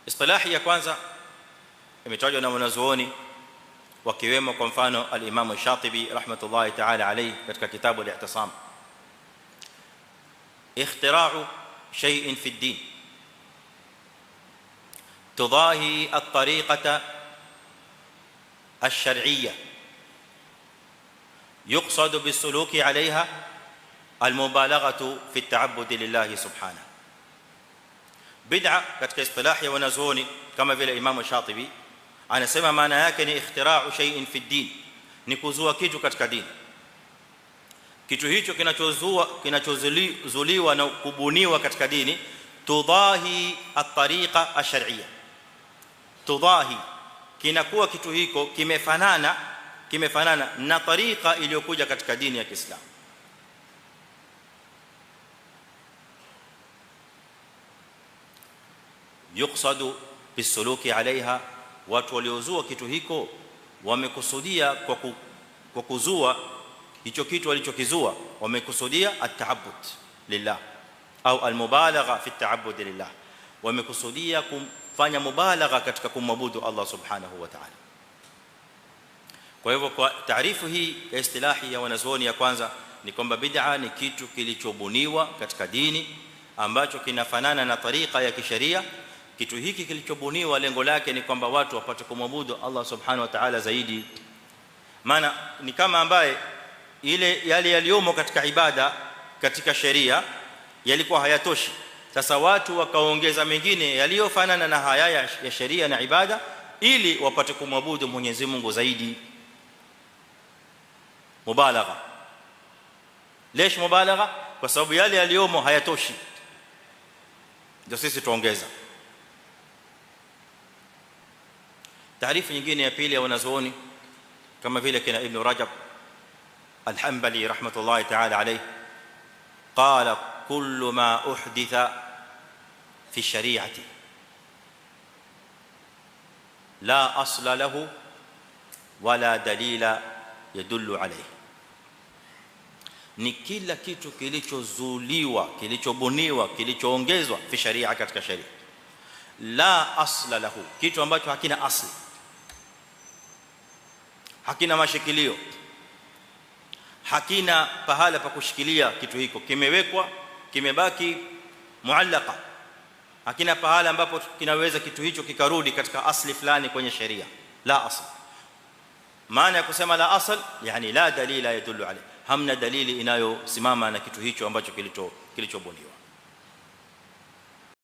Istilahi ya kwanza imetajwa na wanazuoni wakiwemo kwa mfano al-Imam Shatibi rahmatullahi ta'ala alayhi katika kitabu al-I'tisam. Ikhtira'u shay'in fi ad-din tudahi at-tariqata ash-shar'iyya yuqsadu bis-suluki 'alayha al-mubalaghatu fi at-ta'abbud lillahi subhanahu. Bid'a katika istilahi ya wanazuoni kama vile Imam Shatibi anasema maana yake ni ikhtira'u shay'in fi ad-din, ni kuzua kitu katika dini. Kitu hicho kinachozua kinachozuliwa na kubuniwa katika dini, tudahi at-tariqa ash-shar'iyya, tudahi kinakuwa kitu hiko kimefanana na tariqa iliyokuja katika dini ya Kiislamu. Yuqsadu bisuluki alaiha, watu waliozua kitu hiko wamekusudia kwa kuzua hicho kitu walichokizua, wamekusudia at-ta'abbud lillah au al-mubalagha fi at-ta'abbud lillah, wamekusudia kufanya mubalagha katika kumwabudu Allah subhanahu wa ta'ala. Kwa hivyo kwa taarifu hii ya istilahi ya wanazuoni ya kwanza ni kwamba bid'a ni kitu kilichobuniwa katika dini ambacho kinafanana na tariqa ya kisheria. Kitu hiki kilichobuniwa lengo lake ni kwamba watu wapate kumwabudu Allah subhanahu wa ta'ala zaidi. Maana ni kama ambaye ile yale yaliomo katika ibada katika sheria yalikuwa hayatoshi, sasa watu wakaongeza mengine yaliyofanana na haya ya sheria na ibada ili wapate kumwabudu Mwenyezi Mungu zaidi. Mubalagha. Lesh mubalagha? Kwa sababu yale yaliomo hayatoshi, ndio sisi tuongeza. Taarifu nyingine ya pili ya wanazuoni kama vile kina Ibn Rajab al-Hanbali rahmatullahi ta'ala alayhi qala kullu ma uhditha fi shari'ati la asla lahu wala dalila yadullu alayhi, ni kila kitu kilichozuliwa, kilichobuniwa, kilichoongezwa fi sharia, katika sharia, la asla lahu, kitu ambacho hakina asli, hakina mashikilio, hakina pahala pa kushikilia kitu hiko, kimewekwa, kimebaki muallaka, hakina pahala ambapo kinaweza kitu hicho kikarudi katika asli fulani kwenye sheria. La asl. Maana ya kusema la asl yani la dalila yadullu alayhi, hamna dalili inayosimama na kitu hicho ambacho kilichobuniwa.